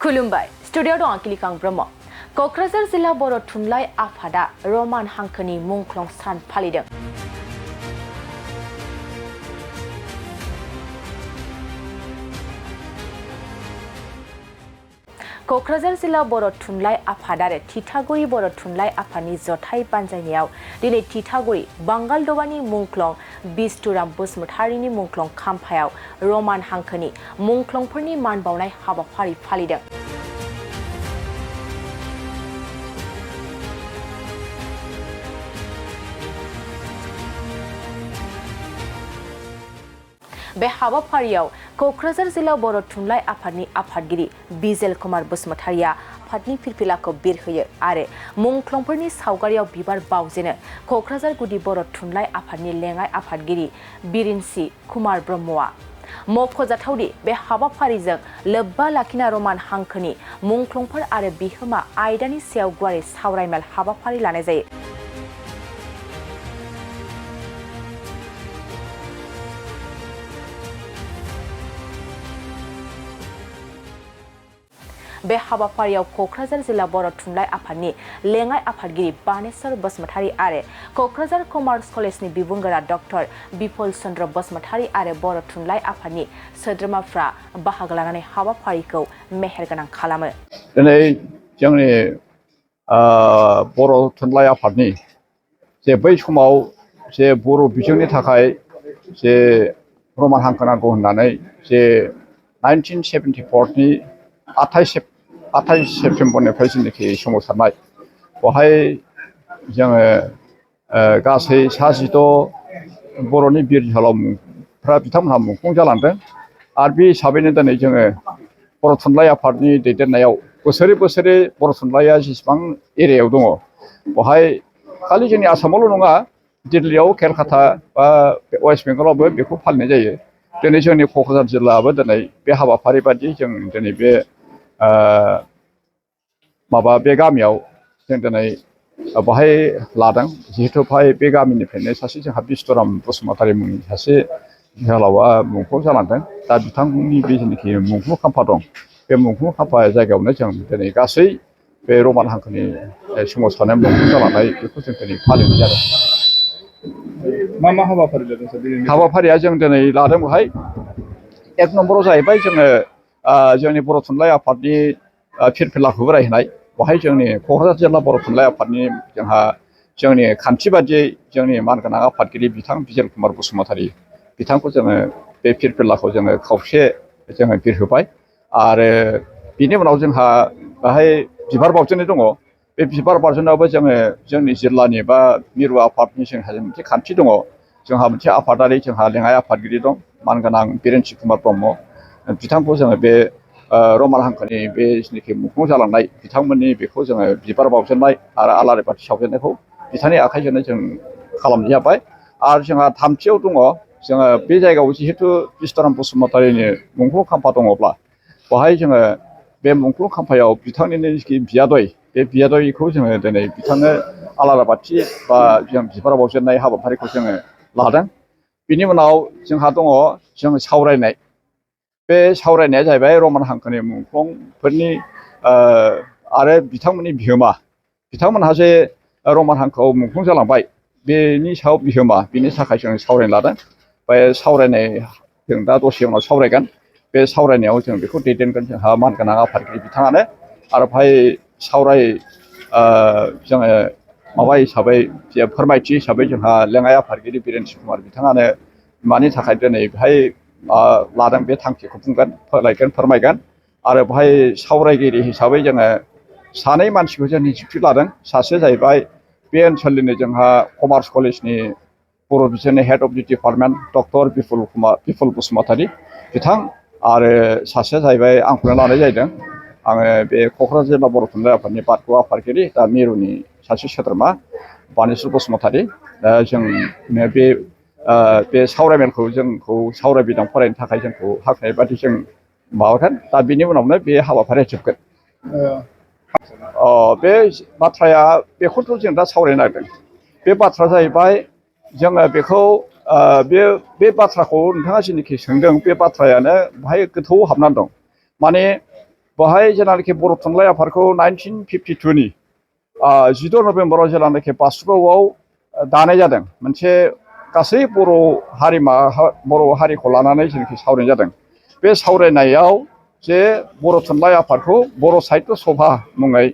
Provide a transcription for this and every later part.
खुलुमबाय स्टुडिअ दं आंकिलिकां ब्रह्म क'क्राझार जिल्ला बर' थुनलाइ आफादा रमान हांखोनि मुंख्लं सान फालिदों। क'क्राझार जिल्ला बर' थुनलाइ आफाद आरो थिथागुरि बर' थुनलाइ आफादनि जथाय बानजायनायाव दिनै थिथागुरि बांगालदबानि मुंख्लं बिष्टुराम बसुमतारिनि मुंख्लं खाम्फायाव रमान हांखोनि मुंख्लंफोरनि मान बावनाय हाबाफारि फालिदों। बे हाबाफारियाव क'क्राझार जिल्ला बर' थुनलाइ आफादनि आफादगिरि बिजेल कुमार बसुमतारिया आफादनि फिरफिलाखौ बिरहोयो आरो मुंख्लंफोरनि सावगारियाव बिबार बावजेनो क'क्राझार गुदि बर' थुनलाइ आफादनि लेङाइ आफादगिरि बिरिन्सि कुमार ब्रह्मआ मख'जाथावदि बे हाबाफारिजों लोब्बा लाखिना रमान हांखोनि मुंख्लंफोर आरो बिहोमा आयदानि सायाव गुवारै सावरायमेल हाबाफारि लानाय जायो। बे हाबाफारियाव क'क्राझार जिल्ला बर' थुनलाइ आफादनि लेङाइ आफादगिरि बानेश्वर बसुमतारि आरो क'क्राझार कमार्स कलेजनि बिबुंगोरा डक्टर बिपल चन्द्र बसुमतारि आरो बर' थुनलाइ आफादनि सोद्रोमाफ्रा बाहागो लानानै हाबाफारिखौ मेहेरगोनां खालामो। दिनै जोंनि बर' थुनलाइ आफादनि जे बै समाव जे बर' बिजोंनि थाखाय जे रमान हांखो नांगौ होननानै जे 1974नि 28 सेप्तेम्बरनिफ्राय जेनाखि सोमावसारनाय बेवहाय जोङो गासै 16 बर'नि बिर जोहोलावफ्रा बिथांमोनहा मुंख्लं जालांदों आरो बे हिसाबैनो दिनै जोङो बर' थुनलाइ आफादनि दैदेननायाव बोसोरै बोसोरै बर' थुनलाइया जेसेबां एरियायाव दङ बेवहाय खालि जोंनि आसामावल' नङा दिल्लीयाव केलकाता बा वेस्ट बेंगलावबो बेखौ फालिनाय जायो। दिनै जोंनि क'क्राझार जिल्लायाबो दिनै बे हाबाफारि बादि जों दिनै बे बे गामियाव जों दिनै बाहाय लादों। जिहेतु बे गामिनिफ्रायनो सासे जोंहा बिष्टुराम बसुमतारि मुंनि सासे जोहोलावआ मुंख्लं जालांदों। दा बिथांमोननि बे जेनाखि मुंख्लं खाम्फा दं बे मुंख्लं खाम्फा जायगायावनो जों दिनै गासै बे रमान हांखोनि सोमावसारनाय मुंख्लं जालांनाय बेखौ जों दिनै फालिनाय जादों। मा हाबाफारि लादों सार? हाबाफारिया जों दिनै लादों बेवहाय एक नम्बराव जाहैबाय जोङो जोंनि बर' थुनलाइ आफादनि फिरफिलाखौ बरायहोनाय। बेवहाय जोंनि क'क्राझार जिल्ला बर' थुनलाइ आफादनि जोंनि खान्थि बादियै जोंनि मानगोनां आफादगिरि बिथां बिजेल कुमार बसुमतारि बिथांखौ जोङो बे फिरफिलाखौ जोङो खावसे जोङो बिरहोबाय आरो बिनि उनाव जोंहा बाहाय बिबार बावजेननाय दङ। बे बिबार बावजेननायावबो जोङो जोंनि जिल्लानि बा मिरु आफादनि जोंहा मोनसे खान्थि दङ। जोंहा मोनसे आफादारि जोंहा लेङाइ आफादगिरि दं मानगोनां बिरिन्सि कुमार ब्रह्म बिथांखौ जोङो बे रमान हांखोनि बे जेनाखि मुंख्लं जालांनाय बिथांमोननि बेखौ जोङो बिबार बावजेननाय आरो आलारि बाथि सावजेननायखौ बिथांनि आखाइजोंनो जों खालामनाय जाबाय। आरो जोंहा थामथियाव दङ जोङो बे जायगायाव जिहेतु बिष्टुराम बसुमतारिनि मुंख्लं खाम्फा दङब्ला बेवहाय जोङो बे मुंख्लं खाम्फायाव बिथांनिनो जिखि बियादै बे बियादैखौ जोङो दिनै बिथांनो आलारि बाथि बा जों बिबार बावजेननाय हाबाफारिखौ जोङो लादों। बिनि उनाव जोंहा दङ जों सावरायनाय। बे सावरायनाया जाहैबाय रमान हांखोनि मुंख्लंफोरनि आरो बिथांमोननि बिहोमा बिथांमोनहा जे रमान हांखोआव मुंख्लं जालांबाय बेनि सायाव बिहोमा बिनि थाखाय जों सावरायनो लादों। बे सावरायनाय जों दा दसे उनाव सावरायगोन। बे सावरायनायाव जों बेखौ दैदेनगोन जोंहा मानगोनां आफादगिरि बिथाङानो आरो जोङो हिसाबै जे फोरमायथि हिसाबै जोंहा लेङाइ आफादगिरि बिरेन्सि कुमार बिथाङानो मानि थाखाय दिनै बेहाय लादों बे थांखिखौ बुंगोन फोरमायगोन आरो बेहाय सावरायगिरि हिसाबै जोङो सानै मानसिखौ जों निजुक्ति लादों। सासे जाहैबाय बे ओनसोलनिनो जोंहा कमार्स कलेजनि बर' बिजोंनि head of the department doctor Bipul Basumatary बिथां आरो सासेया जाहैबाय आंखौनो लानाय जाहैदों। आङो बे क'क्राझार जिल्ला बर' थुनलाइ आफादनि बाथौ आफादगिरि दा मिरुनि सासे सोद्रोमा बानेश्वर बसुमतारि। दा जोंनो बे सावरायमेलखौ जोंखौ सावरायबिदां फरायनो थाखाय जोंखौ हांख्रायनाय बादि जों माबागोन। दा बिनि उनावनो बे हाबाफारिया जोबगोन। बे बाथ्राया बेखौथ' जों दा सावरायनो नागिरदों। बे बाथ्राया जाहैबाय जोङो बेखौ बे बाथ्राखौ नोंथाङा जेनोखि सोंदों बे बाथ्रायानो बाहाय गोथौआव हाबनानै दं। माने बेवहाय जेनाखि बर' थुनलाइ आफादखौ 1952नि 16 नभेम्बराव जेनाखि बासुगावआव दानाय जादों मोनसे गासै बर' हारिखौ लानानै जेनाखि सावरायनाय जादों बे सावरायनायाव जे बर' थुनलाइ आफादखौ बर' साहित्य सभा मुङै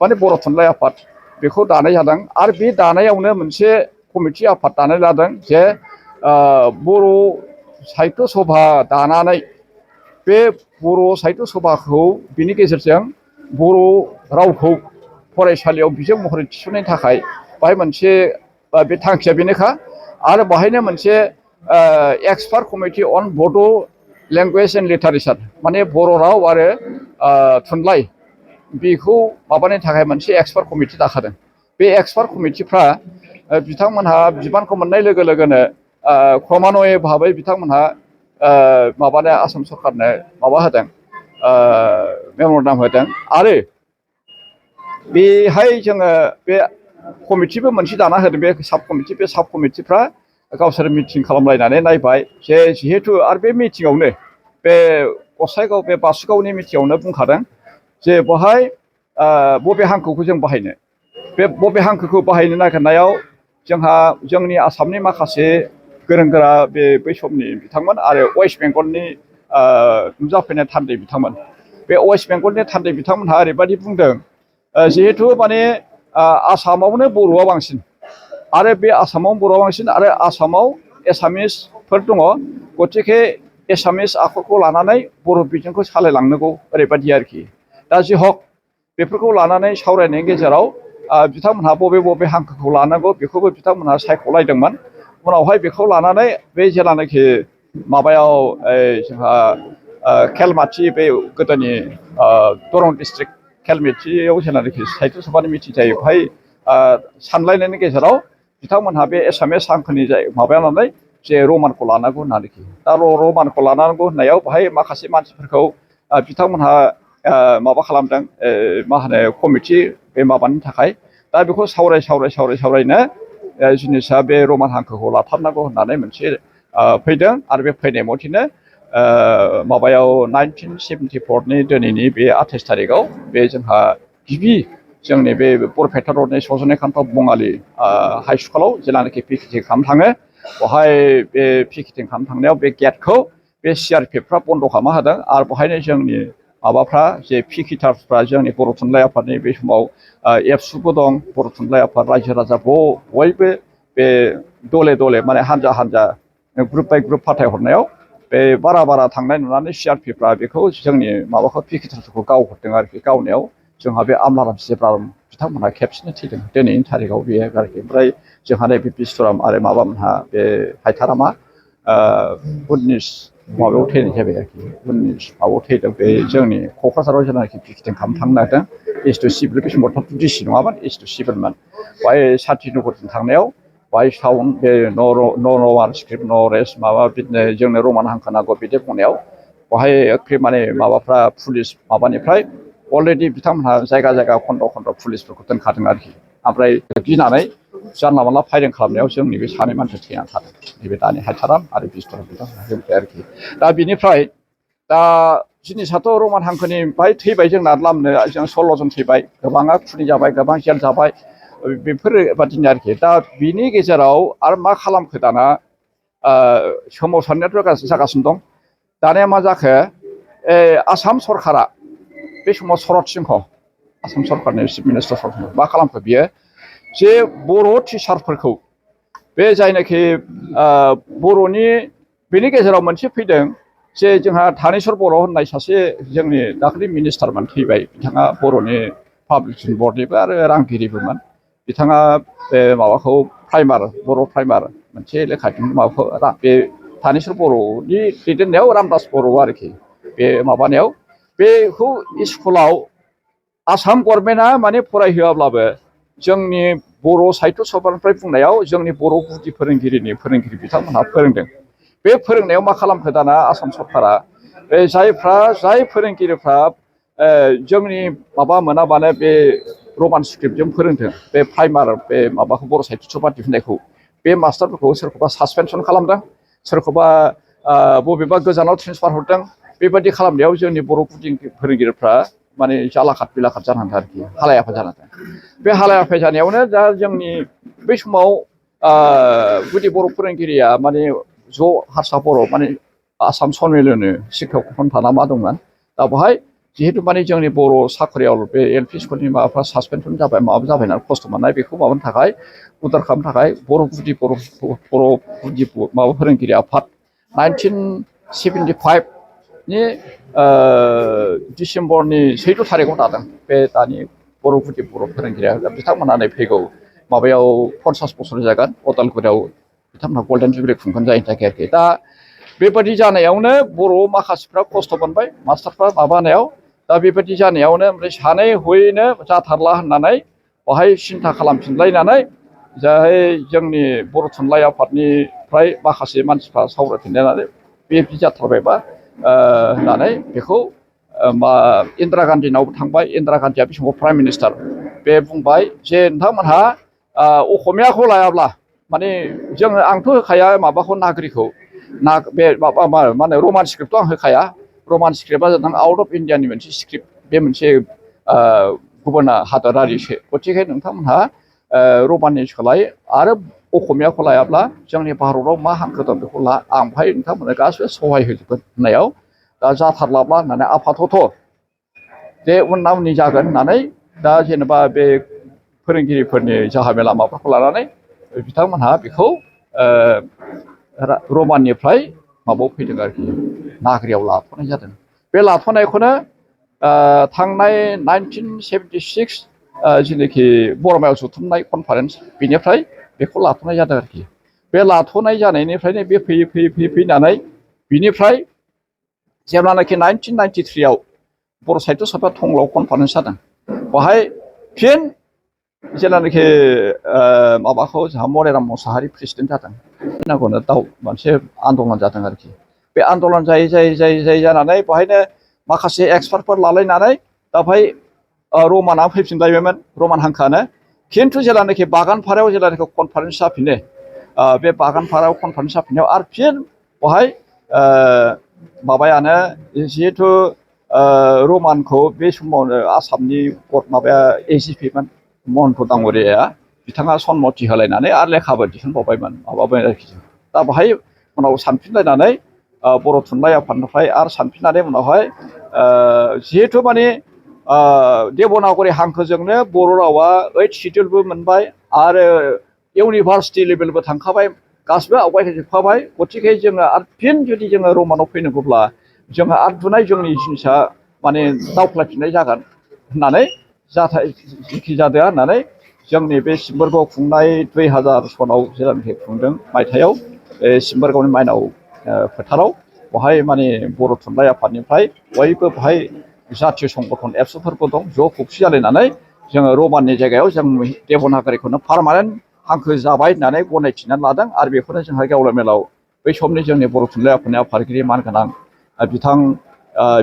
माने बर' थुनलाइ आफाद बेखौ दानाय जादों आरो बे दानायावनो मोनसे कमिटि आफाद दानाय जादों जे बर' साहित्य सभा दानानै बे बर' साहित्य सभाखौ बिनि गेजेरजों बर' रावखौ फरायसालियाव बिजों महरै थिसननायनि थाखाय बाहाय मोनसे बे थांखिया बेनोखा आरो बाहायनो मोनसे एक्सपार्ट कमिटि अन बड' लेंगुवेज एन्ड लिटारेचार माने बर' राव आरो थुनलाइ बेखौ माबानि थाखाय मोनसे एक्सपार्ट कमिटि दाखादों बे एक्सपार्ट कमिटिफ्रा बिथांमोनहा बिबानखौ मोननाय लोगो लोगोनो क्रमान्वये भाबै बिथांमोनहा माबानो आसाम सरकारनो माबा होदों मेम'रेन्डाम होदों आरो बेहाय जोङो बे कमिटिबो मोनसे दाना होदों बे साब कमिटिफ्रा गावसोर मिटिं खालामलायनानै नायबाय जे जिहेथु आरो बे मिटिङावनो बे गसाइगाव बे बासुगावनि मिटिङावनो बुंखादों जे बेवहाय बबे हांखोखौ जों बाहायनो बे बबे हांखोखौ बाहायनो नागिरनायाव जोंहा जोंनि आसामनि माखासे गोरों गोरा बै समनि बिथांमोन आरो वेस्ट बेंगलनि नुजाफैनाय थान्दै बिथांमोन बे वेस्ट बेंगलनि थान्दै बिथांमोनहा ओरैबायदि बुंदों जिहेथु माने आसामावनो बर'आ बांसिन आरो बे आसामाव बर'आ बांसिन आरो आसामाव एसामिसफोर दङ गतिके एसामिस आखरखौ लानानै बर' बिजोंखौ सालायलांनांगौ ओरैबायदि आरोखि दा जि हक बेफोरखौ लानानै सावरायनायनि गेजेराव बिथांमोनहा बबे हांखोखौ लानांगौ बेखौबो बिथांमोनहा सायख'लायदोंमोन उनावहाय बेखौ लानानै बे जेलानाखि माबायाव जोंहा खेलमाथि बे गोदोनि दरं डिस्ट्रिक्ट खेलमेथियाव जेनाखि साहित्य सभानि मिथिं जायो बेवहाय सानलायनायनि गेजेराव बिथांमोनहा बे एसामिस हांखोनि माबानानै जे रमानखौ लानांगौ होननानैखि दा रमानखौ लानांगौ होननायाव बेहाय माखासे मानसिफोरखौ बिथांमोनहा माबा खालामदों मा होनो कमिटि बे माबानि थाखाय दा बेखौ सावरायनो जिनिसा बे रमान हांखोखौ लाथारनांगौ होननानै मोनसे फैदों आरो बे फैनाय मथेनो माबायाव 1974नि दिनैनि बे 28 थारिखआव बे जोंहा गिबि जोंनि बे बरपेटा रडनि सजने खान्थाव बङालि हाइ स्कुलाव जेलानाखि पिकेटिं खालामनो थाङो बेवहाय बे पिकेटिं खालामनो थांनायाव बे गेटखौ बे CRPFफ्रा बन्द' खालामना होदों आरो बेवहायनो जोंनि माबाफ्रा जे पिकेटार्सफ्रा जोंनि बर' थुनलाइ आफादनि बे समाव एबसुबो दं बर' थुनलाइ आफाद रायजो राजा बयबो बे दले माने हानजा ग्रुप बाय ग्रुप फाथायहरनायाव बे बारा थांनाय नुनानै CRPफ्रा बेखौ जोंनि माबाखौ पिकेटार्सखौ गावहरदों आरोखि गावनायाव जोंहा बे आमलाराम जेब्राम बिथांमोनहा खेबसेनो थैदों दिनैनि थारिखआव बेयो आरोखि ओमफ्राय जोंहा नैबे बिस्वराम आरो माबामोनहा बे हायथारामा 19 माबायाव थैनाय जाबाय आरोखि 19 माबायाव थैदों बे जोंनि क'क्राझाराव जेनाखि पिकेटिं खालामनो थांनो नागिरदों एस2 सिभिल बे समाव थाब डिसि नङामोन एस2 सिभिलमोन बेहाय सान्तिनगरजों थांनायाव बाहाय साउन्ड बे न' स्क्रिप्ट न' रेस माबा बिदिनो जोंनो रमान हांखो नांगौ बिदि बुंनायाव बेहाय एखे माने माबाफ्रा पुलिस माबानिफ्राय अलरेडि बिथांमोनहा जायगा खन्द' पुलिसफोरखौ दोनखादों आरोखि ओमफ्राय गिनानै जानला मानला फायरिं खालामनायाव जोंनि बे सानै मानसि थैनानै थादों नैबे दानि हायथाराम आरो बिस्वराम बिथांमोनहा जोंनिफ्राय आरोखि दा बिनिफ्राय दा जिनिसाथ' रमान हांखोनि बाहाय थैबाय जोंना लामनो जों 16 जन थैबाय गोबाङा खुनि जाबाय गोबां जेल जाबाय बेफोरबादिनो आरोखि दा बिनि गेजेराव आरो मा खालामखो दाना सोमावसारनायाथ' गाज्रि जागासिनो दं दानिया मा जाखो आसाम सरकारा बे समाव शरत सिंह आसाम सरकारनि चिफ मिनिस्टार मा खालामखो बियो जे बर' टिचारफोरखौ बे जायनाखि बर'नि बेनि गेजेराव मोनसे फैदों जे जोंहा धानेश्वर बर' होननाय सासे जोंनि दाख्लै मिनिस्टारमोन थैबाय बिथाङा बर'नि पाब्लिकेसन बर्डनिबो आरो रांगिरिबोमोन बिथाङा बे माबाखौ बर' प्राइमार मोनसे लेखा माबाखौ बे धानेश्वर बर'नि दैदेननायाव रामदास बर' आरोखि बे माबानायाव बेखौ स्कुलाव आसाम गभर्नमेन्टआ माने फरायहोआब्लाबो जोंनि बर' साहित्य सभानिफ्राय बुंनायाव जोंनि बर' गुदि फोरोंगिरि बिथांमोनहा फोरोंदों बे फोरोंनायाव मा खालामखो दाना आसाम सरकारा बे जाय फोरोंगिरिफ्रा जोंनि माबा मोनाबानो बे रमान स्क्रिप्टजों फोरोंदों बे प्राइमार बे माबाखौ बर' साहित्य सभा दिहुननायखौ बे मास्टारफोरखौ सोरखौबा सासपेनसन खालामदों सोरखौबा बबेबा गोजानाव ट्रेन्सफार हरदों बेबायदि खालामनायाव जोंनि बर' गुदि फोरोंगिरिफ्रा माने जालाखाद बिलाखाद जानानै दं आरोखि हालाय हाफाय जानानै दं बे हालाय हाफाय जानायावनो दा जोंनि बै समाव गुदि बर' फोरोंगिरिया माने ज' हारसा बर' माने आसाम सनमिलनि शिक्षक सन्थाना मा दंमोन दा बेवहाय जिहेतु माने जोंनि बर' साख्रियाव बे एल पि स्कुलनि माबाफ्रा सासपेन्सन जाबाय माबा जाबाय नालाय खस्थ' मोननाय बेखौ माबानो थाखाय उदार खालामनो थाखाय बर' गुदि माबा फोरोंगिरि आफाद 1975 नि डिसेम्बरनि 6 थारिखआव दादों बे दानि बर' गुदि बर' फोरोंगिरिया बिथांमोनहा फैगौ माबायाव 50 बोसोर जागोन अदालगुरियाव बिथांमोनहा गल्डेन जुबिलि खुंगोन जायनि थाखाय आरोखि दा बेबायदि जानायावनो बर' माखासेफ्रा खस्थ' मोनबाय मास्टारफ्रा माबानायाव दा बेबायदि जानायावनो ओमफ्राय सानै हयैनो जाथारला होननानै बेवहाय सिन्था खालामफिनलायनानै जाहाय जोंनि बर' थुनलाइ आफादनिफ्राय माखासे मानसिफ्रा सावरायफिनलायनानै बे जाथारबायबा होननानै बेखौ इन्दिरा गान्धीनावबो थांबाय इन्दिरा गान्धीया बे समाव प्राइम मिनिस्टार बे बुंबाय जे नोंथांमोनहा असमियाखौ लायाब्ला माने जोङो आंथ' होखाया माबाखौ नागरिखौ बे माबा मा होनो रमान स्क्रिप्टखौ आं होखाया रमान स्क्रिप्टआ जादों आउट अफ इण्डियानि मोनसे स्क्रिप्ट बे मोनसे गुबुन हादरारिसो गथिखे नोंथांमोनहा रमाननि सोलाय आरो असमियाखौ लायाब्ला जोंनि भारताव मा हांखो दं बेखौ ला आमफ्राय नोंथांमोननो गासिबो सहाय होजोबगोन होननायाव दा जाथारलाब्ला होननानै आफादथ' जे उनना उननि जागोन होननानै दा जेनेबा बे फोरोंगिरिफोरनि जाहामेला माबाफोरखौ लानानै बिथांमोनहा बेखौ रमाननिफ्राय माबायाव फैदों आरोखि नागरियाव लाथ'नाय जादों बे लाथ'नायखौनो थांनाय 1976 जेनाखि बरमायाव जुथुमनाय कनफारेन्स बेनिफ्राय बेखौ लाथ'नाय जादों आरोखि बे लाथ'नाय जानायनिफ्रायनो बे फैयै फैनानै बिनिफ्राय जेब्लानाखि 1993 आव बर' साहित्य सभा थंग्लायाव कनफारेन्स जादों बेवहाय फिन जेब्लानाखि माबाखौ जोंहा मरेराम मुसाहारि प्रेसिडेन्ट जादों नांगौनो मोनसे आन्दलन जादों आरोखि बे आन्दलन जायै जानानै बेवहायनो माखासे एक्सपार्टफोर लालायनानै दा बेवहाय रमाना फैफिनलायबायमोन रमान हांखोआनो खिन्थु जेब्लानाखि बागानपारायाव जेब्लानाखि कनफारेन्स जाफिनो बे बागानपारायाव कनफारेन्स जाफिननायाव आरो फिन बेवहाय माबायानो जिहेथु रमानखौ बे समावनो आसामनि माबाया एजिपिमोन महन्त दाङ'रियाया बिथाङा सन्मति होलायनानै आरो लेखाबो दिहुनबावबायमोन माबाबाय आरोखि दा बेवहाय उनाव सानफिनलायनानै बर' थुनलाइ आफादनिफ्राय आरो सानफिननानै उनावहाय जिहेथु माने देबनागरि हांखोजोंनो बर' रावा 8 सिडिउलबो मोनबाय आरो इउनिभार्सिटि लेभेलबो थांखाबाय गासिबो आवगायहोजोबखाबाय गथिखे जोङो आरो फिन जुदि जोङो रमानाव फैनांगौब्ला जोङो आरो दुनाय जोंनि जिनिसा माने दावख्लायफिननाय जागोन होननानै जेखि जादोआ होननानै जोंनि बे सिम्बोरगाव खुंनाय 2000 सनाव जेब्लानाखि खुंदों मायथाइयाव बे सिम्बोरगावनि माइनाव फोथाराव बेवहाय माने बर' थुनलाइ आफादनिफ्राय बयबो बेवहाय जातीय संगठन एबसुफोरबो दं ज' खौसे जालायनानै जोङो रमाननि जायगायाव जों देबनागरिखौनो पारमानेन्ट हांखो जाबाय होननानै गनायथिनानै लादों आरो बेखौनो जोंहा गेवलां मेलाव बै समनि जोंनि बर' थुनलाइ आफादनि आफादगिरि मानगोनां बिथां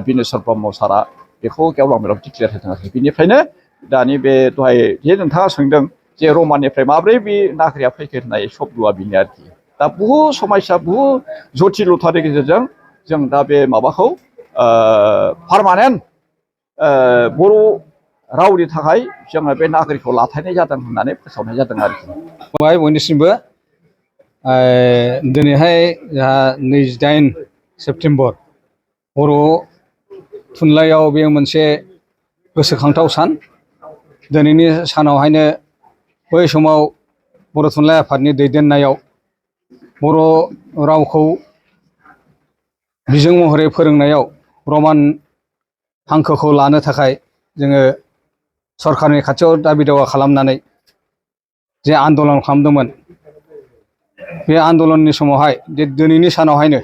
बिनेस्वर ब्रह्म सारा बेखौ गेवलां मेलाव डिक्लेयार होदों आरोखि बिनिफ्रायनो दानि बे दहाय जे नोंथाङा सोंदों जे रमाननिफ्राय माब्रै बे नागरिया फैखो होननाय शब्दआ बेनो आरोखि दा बहुद समयसा बहुद जटिलतानि गेजेरजों जों दा बे माबाखौ पारमानेन्ट बर' रावनि थाखाय जोङो बे नागरिखौ लाथायनाय जादों होननानै फोसावनाय जादों आरोखि बयनिसिमबो दिनैहाय जोंहा 28 सेप्तेम्बर बर' थुनलाइयाव बे मोनसे गोसोखांथाव सान दिनैनि सानावहायनो बै समाव बर' थुनलाइ आफादनि दैदेननायाव बर' रावखौ बिजों महरै फोरोंनायाव रमान हांखोखौ लानो थाखाय जोङो सरकारनि खाथियाव दाबि दावा खालामनानै जे आन्दलन खालामदोंमोन बे आन्दलननि समावहाय जे दिनैनि सानावहायनो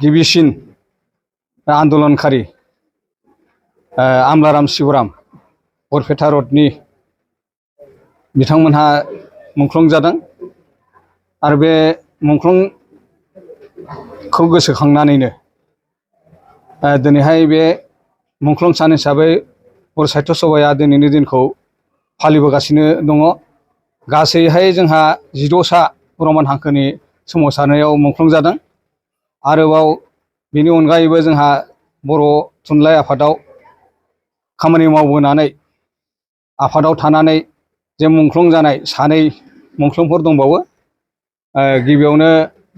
गिबिसिन आन्दलनखारि आमलाराम शिबराम बरपेटा रडनि बिथांमोनहा मुंख्लं जादों आरो बे मुंख्लंखौ गोसोखांनानैनो दिनैहाय बे मुंख्लं सान हिसाबै बर' साहित्य सभाया दिनैनि दिनखौ फालिबोगासिनो दङ गासैहाय जोंहा 16सा रमान हांखोनि सोमावसारनायाव मुंख्लं जादों आरोबाव बेनि अनगायैबो जोंहा बर' थुनलाइ आफादाव खामानि मावबोनानै आफादाव थानानै जे मुंख्लं जानाय सानै मुंख्लंफोर दंबावो। गिबियावनो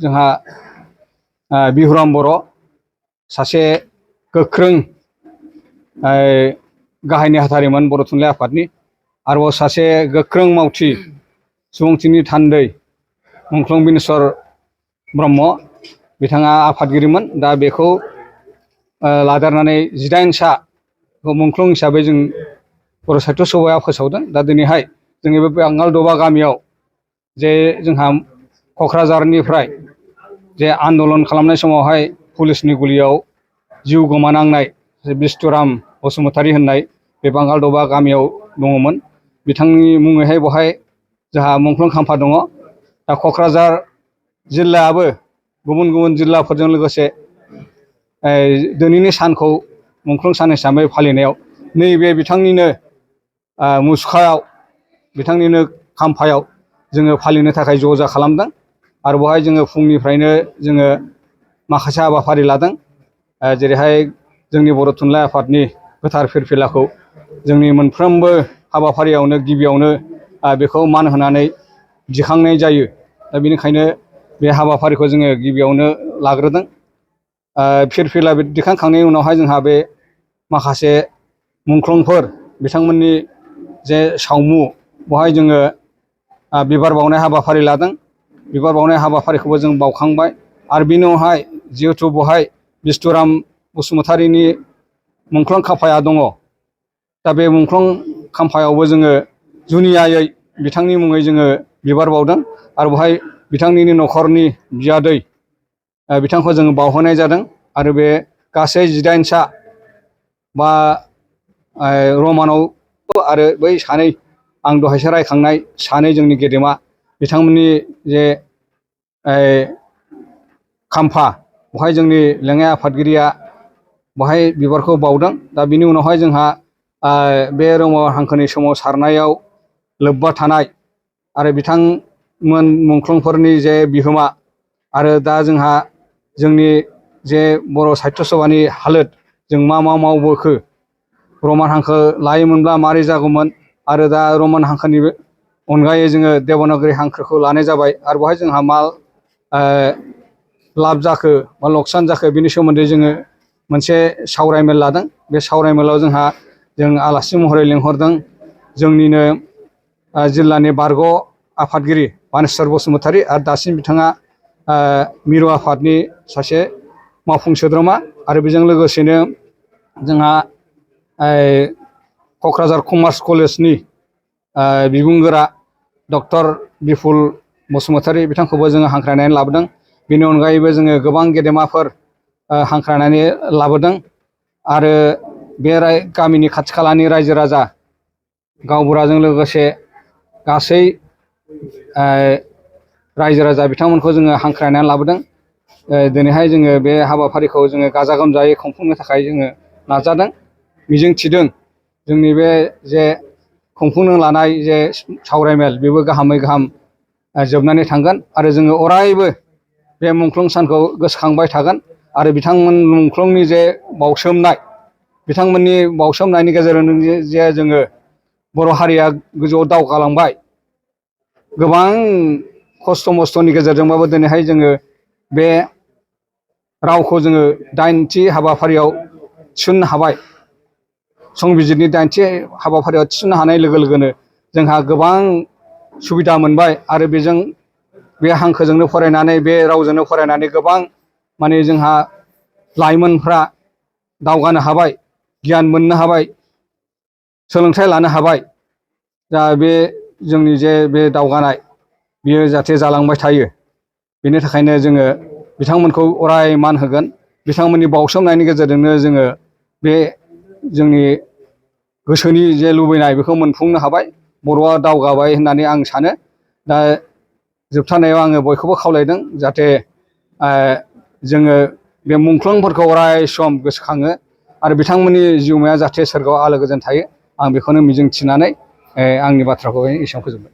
जोंहा बिहुराम बर' सासे गोख्रों गाहाय नेहाथारिमोन बर' थुनलाइ आफादनि। आरोबाव सासे गोख्रों मावथि सुबुंथिनि थान्दै मुंख्लं बिनेस्वर ब्रह्म, बिथाङा आफादगिरिमोन। दा बेखौ लादेरनानै 19सा मुंख्लं हिसाबै जों बर' साहित्य सभाया फोसावदों। दा दिनैहाय जोंनि बे बाङाल दबा गामियाव जे जोंहा क'क्राझारनिफ्राय जे आन्दलन खालामनाय समावहाय पुलिसनि गुलियाव जिउ गोमानांनाय बिष्टुराम बसुमतारी होननाय बे बाङाल दबा गामियाव दङमोन। बिथांनि मुङैहाय बेवहाय जोंहा मुंख्लं खाम्फा दङ। दा क'क्राझार जिल्लायाबो गुबुन गुबुन जिल्लाफोरजों लोगोसे दिनैनि सानखौ मुंख्लं सान हिसाबै फालिनायाव नैबे बिथांनिनो मुसुखायाव, बिथांनिनो खाम्फायाव जोङो फालिनो थाखाय ज'जा खालामदों। आरो बेवहाय जोङो फुंनिफ्रायनो जोङो माखासे हाबाफारि लादों। जेरैहाय जोंनि बर' थुनलाइ आफादनि गोथार फिरफिलाखौ जोंनि मोनफ्रोमबो हाबाफारियावनो गिबियावनो बेखौ मान होनानै दिखांनाय जायो। दा बेनिखायनो बे हाबाफारिखौ जोङो गिबियावनो लाग्रोदों। फिरफिला दिखांखांनायनि उनावहाय जोंहा बे माखासे मुंख्लंफोर बिथांमोननि जे सावमु, बेवहाय जोङो बिबार बावनाय हाबाफारि लादों। बिबार बावनाय हाबाफारिखौबो जों बावखांबाय। आरो बिनि उनावहाय जिहेथु बेवहाय बिष्टुराम बसुमतारीनि मुंख्लं खाम्फाया दङ, दा बे मुंख्लं खाम्फायावबो जोङो जुनियायै बिथांनि मुङै जोङो बिबार बावदों। आरो बेवहाय बिथांनिनो न'खरनि बियादै बिथांखौ जोङो बावहोनाय जादों। आरो बे गासै 19सा बा रमानाव आरो बै सानै आं दहायसो रायखांनाय सानै जोंनि गेदेमा बिथांमोननि जे खाम्फा, बेवहाय जोंनि लेङाइ आफादगिरिया बेवहाय बिबारखौ बावदों। दा बिनि उनावहाय जोंहा बे रौमाव हांखोनि सोमावसारनायाव लोब्बा थानाय आरो बिथांमोन मुंख्लंफोरनि जे बिहोमा, आरो दा जोंहा जोंनि जे बर' साहित्य सभानि हालोद, जों मा मा मावबोखो, रमान हांखो लायोमोनब्ला मारै जागौमोन, आरो दा रमान हांखोनि अनगायै जोङो देबनागरि हांखोखौ लानाय जाबाय। आरो बेवहाय जोंहा मा लाब जाखो बा लकसान जाखो, बेनि सोमोन्दै जोङो मोनसे सावरायमेल लादों। बे सावरायमेलाव जों आलासि महरै लिंहरदों जोंनिनो जिल्लानि बारग' आफादगिरि बानेस्वर बसुमतारी, आरो दासिम बिथाङा मिरु आफादनि सासे मावफुं सोद्रोमा। आरो बेजों लोगोसेनो जोंहा क'क्राझार कमार्स कलेजनि बिबुंगोरा डक्टर बिपुल बसुमतारी, बिथांखौबो जोङो हांख्रायनानै लाबोदों। बेनि अनगायैबो जोङो गोबां गेदेमाफोर हांख्रायनानै लाबोदों। आरो बे गामिनि खाथि खालानि रायजो राजा गावबुराजों लोगोसे गासै रायजो राजा बिथांमोनखौ जोङो हांख्रायनानै लाबोदों। दिनैहाय जोङो बे हाबाफारिखौ जोङो गाजा गोमजायै खुंफुंनो थाखाय जोङो नाजादों। मिजिं थिदों जोंनि बे जे खुंफुंनो लानाय जे सावरायमेल, बेबो गाहामै गाहाम जोबनानै थांगोन। आरो जोङो अरायबो बे मुंख्लं सानखौ गोसोखांबाय थागोन। आरो बिथांमोन मुंख्लंनि जे बावसोमनाय, बिथांमोननि बावसोमनायनि गेजेरजों जे जोङो बर' हारिया गोजौआव दावगालांबाय, गोबां खस्थ' मस्थ'नि गेजेरजोंबाबो दिनैहाय जोङो बे रावखौ जोङो 8थि हाबाफारियाव थिसननो हाबाय। संबिजितनि 8थि हाबाफारियाव थिसननो हानाय लोगो लोगोनो जोंहा गोबां सुबिदा मोनबाय। आरो बेजों बे हांखोजोंनो फरायनानै, बे रावजोंनो फरायनानै गोबां माने जोंहा लाइमोनफ्रा दावगानो हाबाय, गियान मोननो हाबाय, सोलोंथाइ लानो हाबाय। दा बे जोंनि जे बे दावगानाय, बियो जाहाथे जालांबाय थायो। बेनि थाखायनो जोङो बिथांमोनखौ अराय मान होगोन। बिथांमोननि बावसोमनायनि गेजेरजोंनो जोङो बे जोंनि गोसोनि जे लुबैनाय, बेखौ मोनफुंनो हाबाय। बर'आ दावगाबाय होननानै आं सानो। दा जोबथारनायाव आङो बयखौबो खावलायदों जाहाथे जोङो बे मुंख्लंफोरखौ अराय सम गोसोखाङो, आरो बिथांमोननि जिउमाया जाहाथे सोरगोआव आलो गोजोन थायो। आं बेखौनो मिजिं थिनानै आंनि बाथ्राखौ एसेयावनो फोजोबबाय।